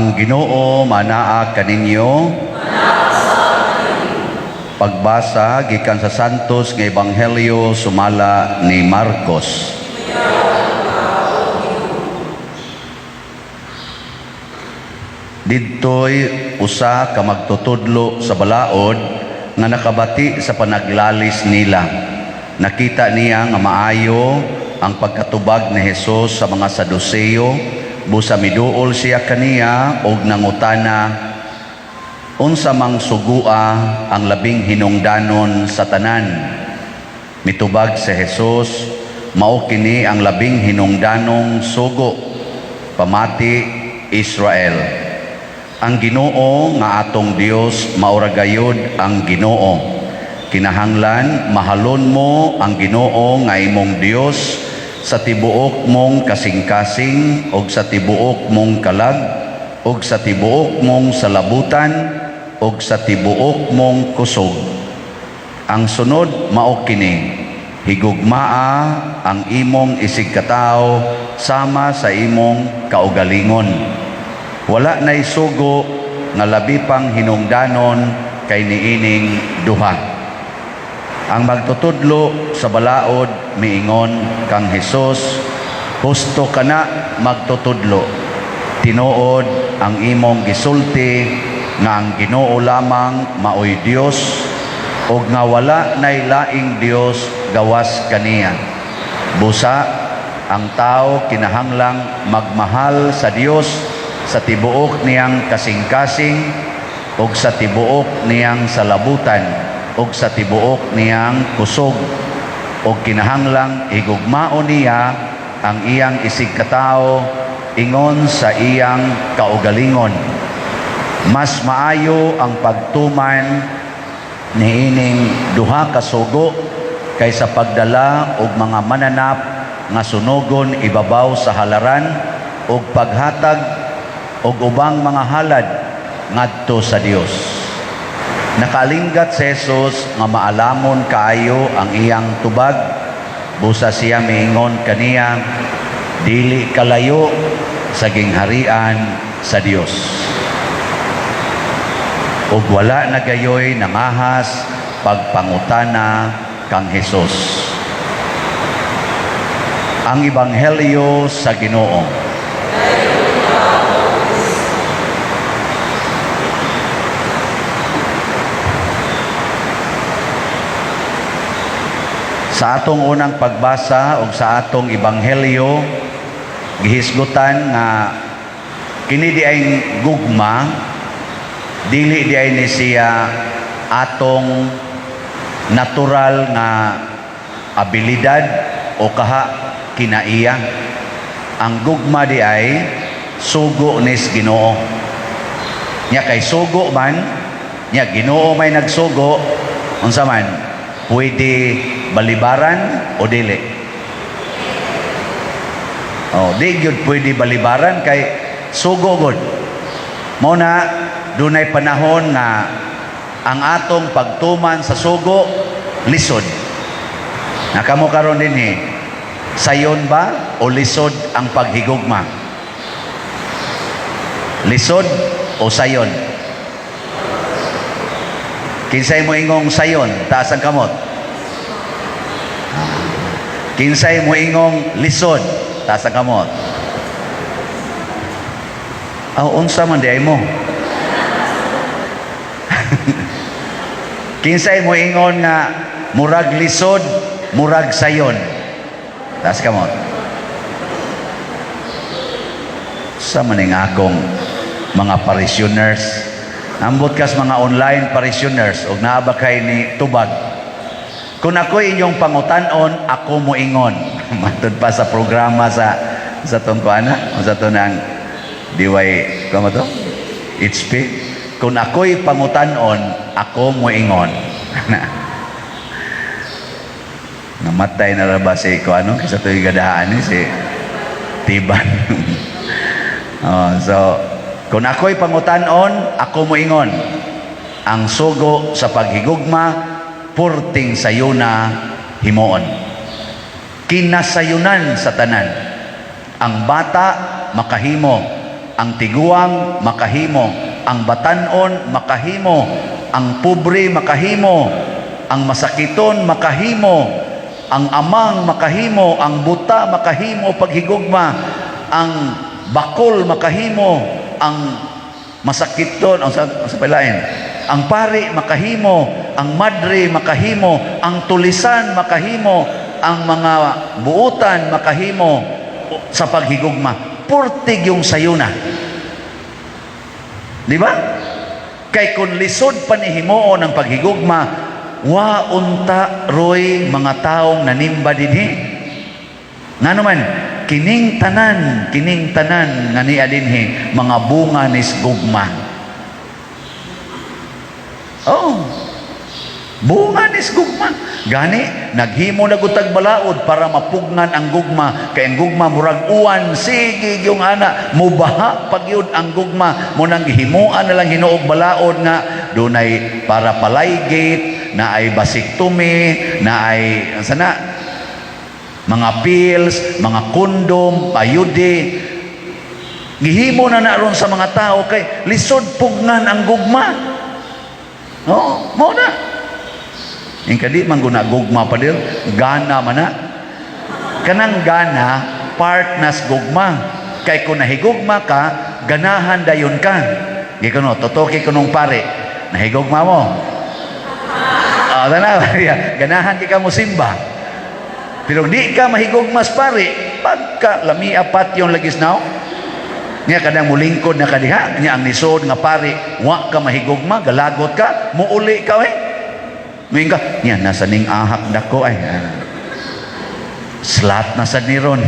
Ang Ginoo manaa kaninyo. Pagbasa gikan sa Santos nga Ebanghelyo sumala ni Marcos. Didtoy usa ka magtutudlo sa balaod nga nakabati sa panaglalis nila. Nakita niya nga maayo ang pagkatubag ni Jesus sa mga Saduseo, busa miduol siya kaniya og nangutana, "Unsa mang sugua ang labing hinungdanon sa tanan?" Mitubag si Jesus, "Mao kini ang labing hinungdanong sugo: Pamati, Israel. Ang Ginoo nga atong Dios mao ra gayud ang Ginoo. Kinahanglan mahalon mo ang Ginoo nga imong Dios sa tibuok mong kasing-kasing ug sa tibuok mong kalag ug sa tibuok mong salabutan ug sa tibuok mong kusog. Ang sunod mao kini: Higugmaa ang imong isigkatawo sama sa imong kaugalingon. Wala nay sugo nga labi pang hinungdanon kay niining duha." Ang magtutudlo sa balaod miingon kang Hesus, "Husto kana, magtutudlo. Tinuod ang imong gisulti nga ang Ginoo lamang maoy Dios ug nga wala nay laing Dios gawas kaniya. Busa ang tao kinahanglang magmahal sa Dios sa tibuok niyang kasing-kasing ug sa tibuok niyang salabutan ug sa tibuok niyang kusog, ug kinahanglang higugmaon niya ang iyang isigkatawo ingon sa iyang kaugalingon. Mas maayo ang pagtuman niining duha ka sugo kaysa pagdala og mga mananap nga sunogon ibabaw sa halaran ug paghatag og ubang mga halad ngadto sa Dios." Nakalinggat si Jesus nga maalamon kaayo ang iyang tubag, busa siya miingon kaniya, "Dili kalayo sa gingharian sa Dios." Ug wala na gayoy nangahas pagpangutana kang Hesus. Ang Ebanghelyo sa Ginoo. Sa atong unang pagbasa o sa atong ebanghelyo, gihisgutan nga kini di ay gugma, dili di ay ni siya atong natural nga abilidad o kaha kinaiya. Ang gugma di ay sugo nis Ginoo. Nya kay sugo man, nya Ginoo may nagsugo, unsa man, pwede balibaran o dili? Oh, di gyud pwede balibaran kay sugo gud. Mao na dunay panahon nga ang atong pagtuman sa sugo lisod. Nakamo karon dinhi, sayon ba o lisod ang paghigugma? Lisod o sayon? Kinsay mo ingong sayon, taas ang kamot. Kinsay mo ingong lisod, taas ang kamot. Aw, unsa man di ay mo? Kinsay mo ingon nga murag lisod, murag sayon? Taas kamot. Sa maning akong mga parishioners, ambot kas mga online parishioners og naa ba kay ni tubag? Kung ako inyong pangutanon, ako mo ingon. Matud pa sa programa sa tong kuana, sa to ng DY, kamo to? HP. Kung ako'y pangutanon, ako mo ingon. Namatay na ra ba si ko ano kaysa to'y gadahaan ni si Tiban? Oh, so kung ako'y pangutanon, ako mo ingon. Ang sugo sa paghigugma, purting sayuna himuon. Kinasayunan sa tanan. Ang bata makahimo, Ang tiguang makahimo, ang batanon makahimo, ang pobre makahimo, ang masakiton makahimo, ang amang makahimo, ang buta makahimo paghigugma, ang bakol makahimo, ang masakiton, ang sa palain, ang pari makahimo, ang madre makahimo, ang tulisan makahimo, ang mga buutan makahimo sa paghigugma. Purtig yung sayuna. Di ba? Kay kung lisod pa ni himuon ang paghigugma, wa unta roy mga taong nanimba dinhi. Ngano man, kining tanan nga niya dinhi, mga bunga nis gugma. Oh. Bunga nis gugma. Gani, naghimo na gutag balaod para mapugnan ang gugma. Kay ang gugma murag uwan, sige yung ana, mubaha pagyud ang gugma. Mao nang gihimuan na lang hinuog balaod nga dunay para palay gate, na ay vasectomy, na ay sana mga pills, mga kondom, ayude. Gihimo na na ron sa mga tao kay lisod pugnan ang gugma. Oh, mao na. Yung kadi man guna gugma pa dir, gana man na. Kanang gana, part nas gugma. Kay kung nahigugma ka, ganahan dayon ka. Gi kuno, tutuki ko nung pare, nahigugma mo. Ah, tanaw, ganahan kay ka mo simba. Pero di ka mahigugmas pare, pagka lami apat yung lagis now, nya kadang mulingkod na kadiha, nya ang nisod nga pare, wa ka mahigugma, galagot ka, muuli ka eh. Ngayon ka, niya, nasa ning ahak dako ay. Slat na sa niron.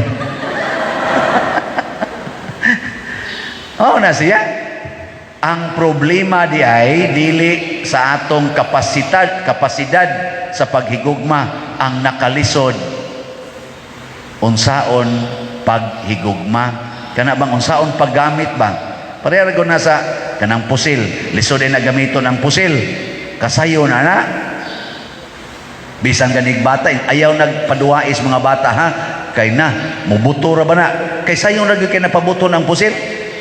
Oh, na siya. Ang problema di ay dili sa atong kapasidad sa paghigugma ang nakalisod. Unsaon paghigugma? Kana bang unsaon paggamit ba? Pareha ra na sa kanang pusil. Lisod ay nagamiton ang pusil. Kasayo na na. Bisan ganig bata, ayaw nagpaduwais mga bata ha. Kay na, mubuto ra ba na? Kay sayo ra gyud kay napabuto ng pusil.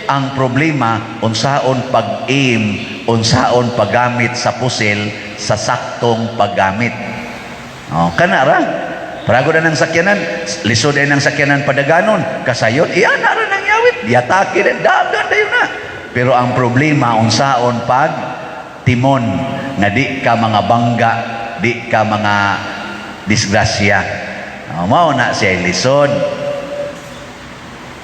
Ang problema, unsaon pag-aim, unsaon paggamit sa pusil sa saktong paggamit. Oh, kana ra. Parago na ng sakyanan, lisod ay ng sakyanan padaganon, kasayon, iyan na ra nang yawit, diatake rin, dagan dayon na. Pero ang problema, unsaon pag timon, nga di ka mga bangga, di ka mga disgrasya. Oh, mao na siya lisod.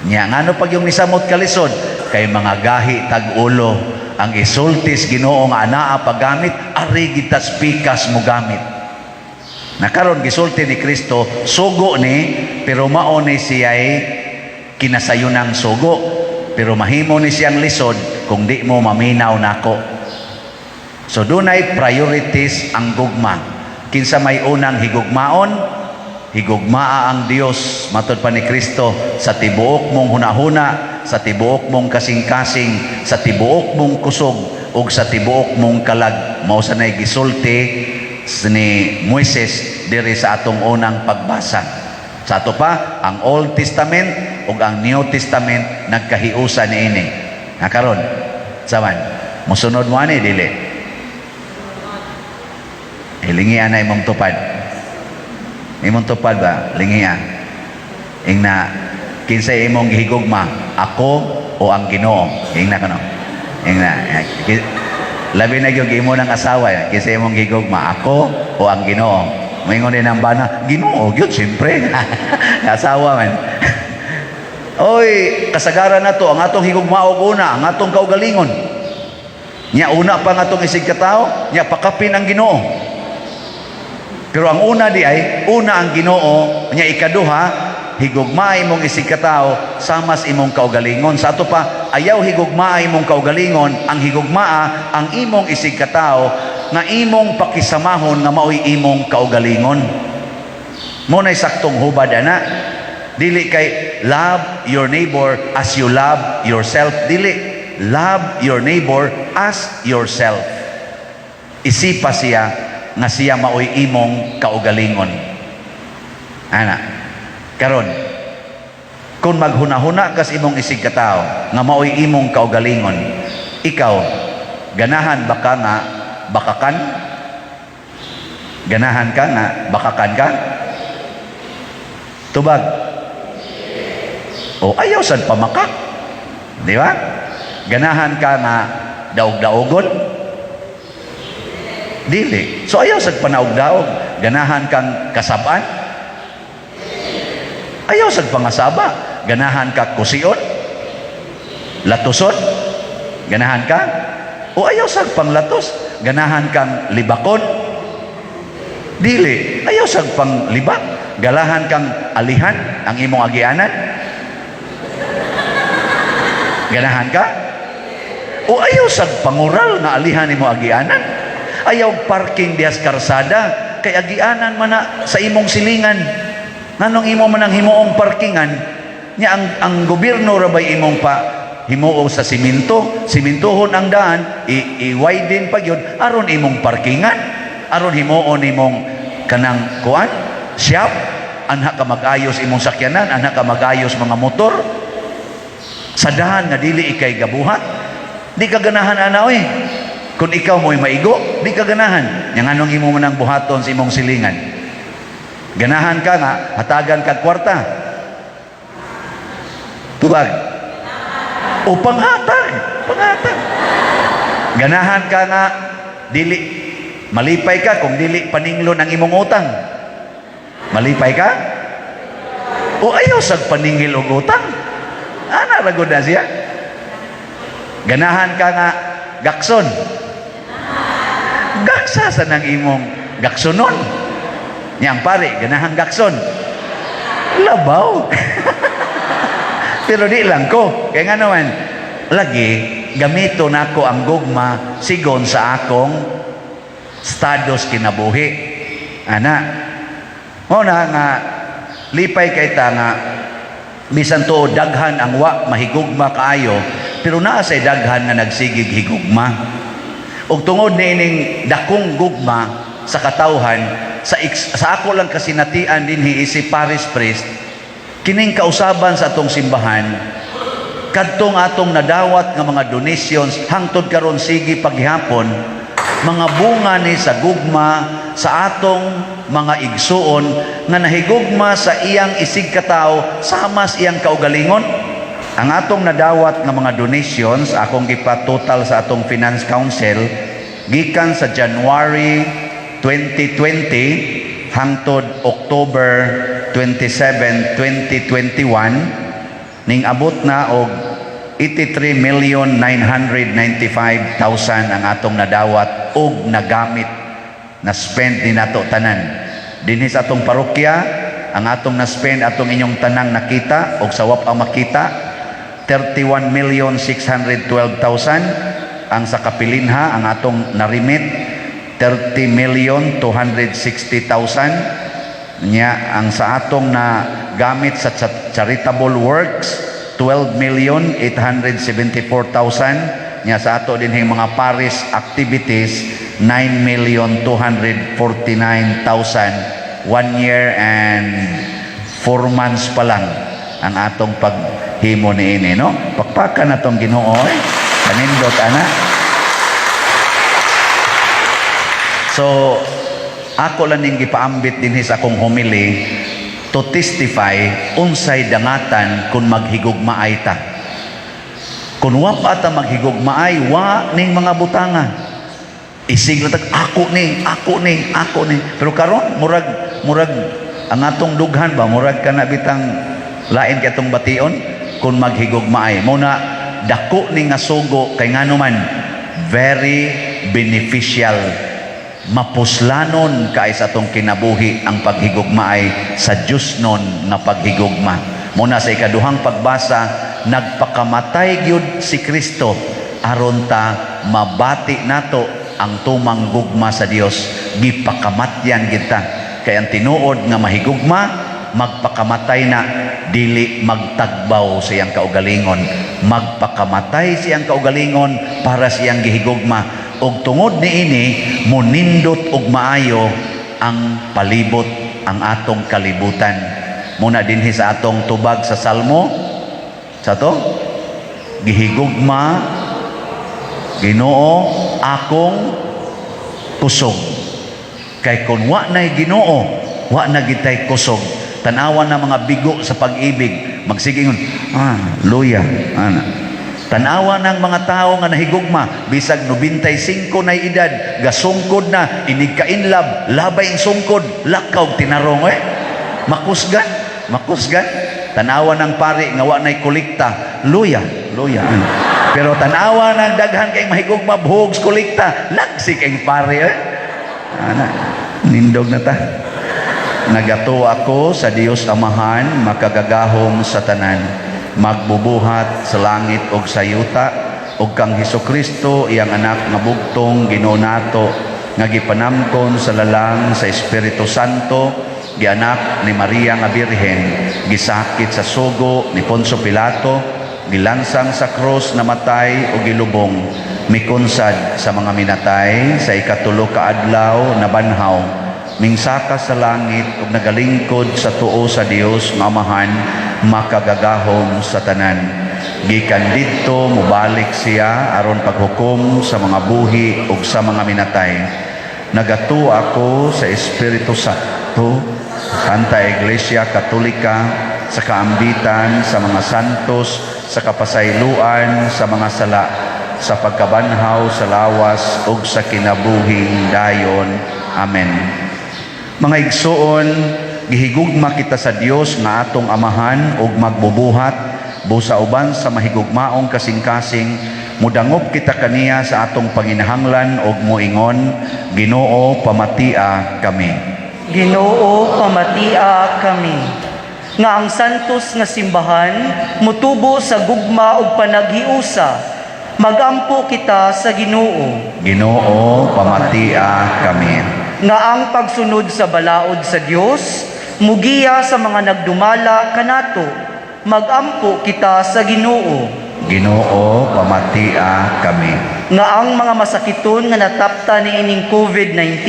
Nya ngano pag yung nisamot kalisod kay mga gahi tag ulo ang isultis Ginoo nga anaa paggamit ari gitas pikas mo gamit. Nakaron gisulti ni Kristo sugo ni pero mao ni siya'y kinasayunang sugo pero mahimo ni siyang lisod kung di mo maminaw nako. So dunay priorities ang gugma. Kinsa may unang higugmaon, higugmaa ang Dios matod pa ni Kristo sa tibuok mong hunahuna, sa tibuok mong kasing-kasing, sa tibuok mong kusog ug sa tibuok mong kalag. Mao sa nay gisulti ni Moises diri sa atong unang pagbasa. Sa ato pa, ang Old Testament ug ang New Testament nagkahiusa niini. Nakaron, saman, musunod mo ani dili. Hilingian na imong tupad. Imong tupad ba? Lingia. Ingna, kinsay imong gihigugma, ako o ang Ginoo? Ingna kano. Ingna. Labi na gyud imo ng asawa, eh. Kinsay imong gihigugma, ako o ang Ginoo? Moingon din ang bana, Ginoo gyud siyempre. Asawa man. Oy, kasagaran na to ang atong higugma og una, ang atong kaugalingon. Nya una pa nga atong isig katao, nya pakapin ang Ginoo. Pero ang una di ay, una ang Ginoo, nya ikaduha, higugmaay mong isig katao samas imong kaugalingon. Sa ato pa, ayaw higugmaay imong kaugalingon, ang higugmaa ang imong isig katao nga imong pakisamahon nga maoy imong kaugalingon. Mo na'y saktong hubad ana. Dili kay love your neighbor as you love yourself. Dili, love your neighbor as yourself. Isipa siya nga siya maoy imong kaugalingon. Ana, karon Kung maghunahuna ka sa imong isig katao nga maoy imong kaugalingon, ikaw, ganahan ba ka nga bakakan? Ganahan ka nga bakakan ka? Tubag. O ayaw sad pamakak. Di ba? Ganahan ka nga daog-daogon? Dili. So ayaw sad panaog-daog. Ganahan kang kasabaan? Ayaw sad pangasaba. Ganahan ka kusion? Latuson? Ganahan ka? O ayaw sad panglatos. Ganahan kang libakon? Dili. Ayaw sad panglibak. Ganahan kang alihan ang imong agianan? Ganahan ka? O ayaw sad pangural nga alihan imo agianan? Ayaw parking dihas karsada kay agianan man na sa imong silingan. Nganong imo man ang himuong parkingan nya ang gobyerno ra bay imong pa himuo sa simento, simintuhon ang daan, i-widen pa gyud aron imong parkingan, aron himuon imong kanang kuan, shop, anha ka mag-ayos imong sakyanan, anha ka mag-ayos mga motor, sa dahan nga dili ikay gabuhat. Di ka ganahan ana oy. Kung ikaw mo'y maigo, di ka ganahan. Nya nganong imo man ang buhaton sa imong silingan? Ganahan ka nga hatagan kag kwarta? Tubag. O panghatag, panghatag. Ganahan ka nga dili malipay ka kung dili paninglon ang imong utang? Malipay ka? O ayaw sag paningil og utang. Ana ra gud na siya. Ganahan ka nga gakson? Gaksa sa nang imong gaksonon. Yang pare, ganahan gakson? Labaw. Pero di lang ko. Kaya nga naman, lagi, gamito nako ang gugma sigon sa akong status kinabuhi. Ana, mo na nga lipay kay ta nga bisan tuod daghan ang wa mahigugma kaayo, pero naa say daghan nga nagsigig higugma. Ug tungod niining dakong gugma sa katawhan sa ako lang kasinatian dinhi isip parish priest, kining kausaban sa atong simbahan, kadtong atong nadawat nga mga donations hangtod karon sige paghihapon, mga bunga ni sa gugma sa atong mga igsuon nga nahigugma sa iyang isig katawo sama sa iyang kaugalingon. Ang atong nadawat nga mga donations, akong gipa-total sa atong Finance Council, gikan sa January 2020 hangtod October 27, 2021, ning abot na og 83,995,000 ang atong nadawat og nagamit, na spend ni nato tanan dinhi sa atong parokya. Ang atong na-spend, atong inyong tanang nakita og sa wa pa makita, 31,612,000. Ang sa kapilinha, ang atong narimit, 30,260,000 nya. Ang sa atong na gamit sa charitable works, 12,874,000 nya. Sa ato din mga parish activities, 9,249,000. 1 year and 4 months pa lang ang atong paghimo niini, no? Pakpakan natong Ginoo eh. Kanindot ana. So ako lang ning gipaambit dinhi sa akong homily to testify unsay dangatan kung maghigugmaay ta. Kung wa pa ta maghigugmaay, wa ning mga butanga. Isig lang tag ako ni, ako ni, ako ni. Pero karon murag ang atong dughan ba, murag kana bitang lain kay atong bation kung maghigugmaay. Mo na dako ni nga sugo kay ngano man very beneficial, mapuslanon kay sa atong kinabuhi ang paghigugmaay sa Diyos nun nga paghigugma. Muna sa ikaduhang pagbasa, nagpakamatay gyud si Kristo aron ta mabati nato ang tumang gugma sa Dios. Gipakamatyan kita. Kay ang tinuod nga mahigugma, magpakamatay na, dili magtagbaw sa iyang kaugalingon. Magpakamatay siyang kaugalingon para siyang gihigugma. Og tungod niini, munindot og maayo ang palibot, ang atong kalibutan. Muna dinhi sa atong tubag sa Salmo sa to, "Gihigugma, Ginoo, akong kusog." Kay kung wa na'y Ginoo, wa na gitay kusog. Tanawan na mga bigo sa pag-ibig, magsige ingon, "Ah, luya." Ana. Tanawa ng mga tao nga nahigugma, bisag 95 na edad, gasungkod na, inig ka-inlove, labay ang sungkod, lakaw tinarong eh. Makusgan, makusgan. Tanawa ng pari nga wa na'y kolekta, luya, luya. Ano. Pero tanawa ng daghan kay mahigugma, buhog sa kolekta, lagsik ang pari eh. Ana, nindog na ta. Nagatuo ako sa Dios Amahan, makagagahom sa tanan, magbubuhat sa langit ug sa yuta, ug kang Hesus Kristo, iyang anak nga bugtong Ginoo nato, nga gipanamkon sa lalang sa Espiritu Santo, gianak ni Maria nga Birhen, gisakit sa sugo ni Poncio Pilato, gilansang sa krus, namatay ug gilubong, mikunsad sa mga minatay, sa ikatulo ka adlaw nabanhaw, mingsaka sa langit ug nagalingkod sa tuo sa Dios nga Amahan, makagagahom sa tanan. Gikan didto mobalik siya aron paghukom sa mga buhi ug sa mga minatay. Nagatuo ako sa Espiritu Santo, Santa Iglesia Katolika, sa kaambitan sa mga santos, sa kapasayloan sa mga sala, sa pagkabanhaw sa lawas ug sa kinabuhing dayon. Amen. Mga igsoon, gihigugma kita sa Dios nga atong Amahan ug magbubuhat, busa uban sa mahigugmaong kasing-kasing, mudangop kita kaniya sa atong panginahanglan ug moingon, "Ginoo, pamatia kami." Ginoo, pamatia kami. Nga ang santos nga simbahan mutubo sa gugma ug panaghiusa. Magampo kita sa Ginoo. Ginoo, pamatia kami. Nga ang pagsunod sa balaod sa Dios mugiya sa mga nagdumala kanato. Magampo kita sa Ginoo. Ginoo, pamatia kami. Nga ang mga masakiton nga natapta niining COVID-19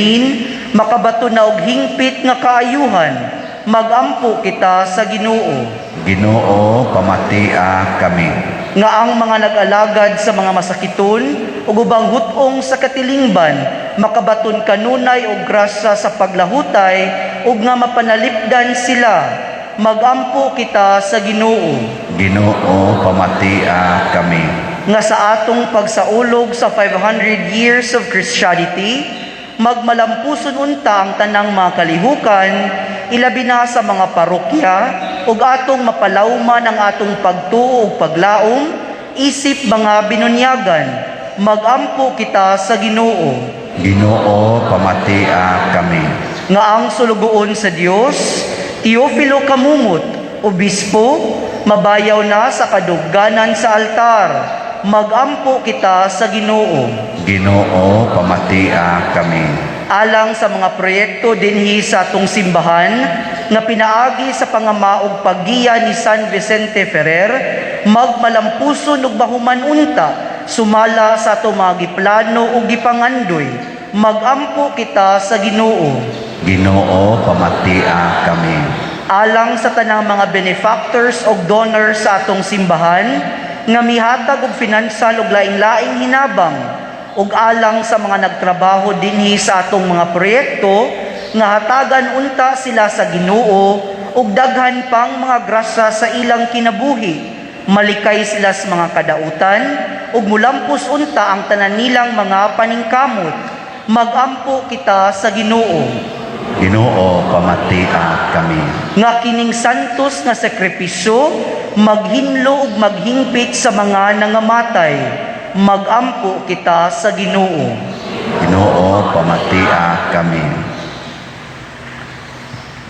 makabato na og hingpit nga kaayuhan. Magampo kita sa Ginoo. Ginoo, pamatia kami. Nga ang mga nag-alagad sa mga masakiton ug ubang hut-ong sa katilingban makabaton kanunay og grasya sa paglahutay ug nga mapanalipdan sila. Magampo kita sa Ginoo. Ginoo, pamatia kami. Nga sa atong pagsaulog sa 500 years of Christianity, magmalampuson unta ang tanang mga kalihukan, ilabi na sa mga parokya, ug atong mapalawman ang atong pagtuo ug paglaom isip mga binunyagan. Magampo kita sa Ginoo. Ginoo, pamatia kami. Nga ang sulugoon sa Dios, Teofilo Camumot, obispo, mabayaw na sa kadugganan sa altar. Magampo kita sa Ginoo. Ginoo, pamatia kami. Alang sa mga proyekto dinhi sa atong simbahan nga pinaagi sa pangamaog paggiya ni San Vicente Ferrer, magmalampuson ug mahuman unta sumala sa atong mga giplano ug gipangandoy. Magampo kita sa Ginoo. Ginoo, pamatia kami. Alang sa tanang mga benefactors og donors sa atong simbahan nga mihatag og financial ug laing-laing hinabang, ug alang sa mga nagtrabaho dinhi sa atong mga proyekto, nga hatagan unta sila sa Ginoo og daghan pang mga grasya sa ilang kinabuhi, malikay sila sa mga kadautan ug mulampos unta ang tanan nilang mga paningkamot. Magampo kita sa Ginoo. Ginoo, pamatia kami. Nga kining santos nga sakripisyo maghinlo ug maghingpit sa mga nangamatay. Magampo kita sa Ginoo. Ginoo, pamatia kami.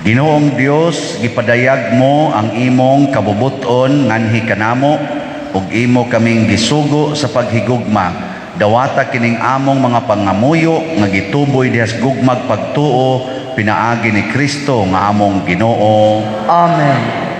Ginoong Dios, gipadayag mo ang imong kabubuton nganhi kanamo ug imo kaming gisugo sa paghigugma. Dawata kining among mga pangamuyo nga gituboy diha sa gugmag pagtuo pinaagi ni Kristo nga among Ginoo. Amen.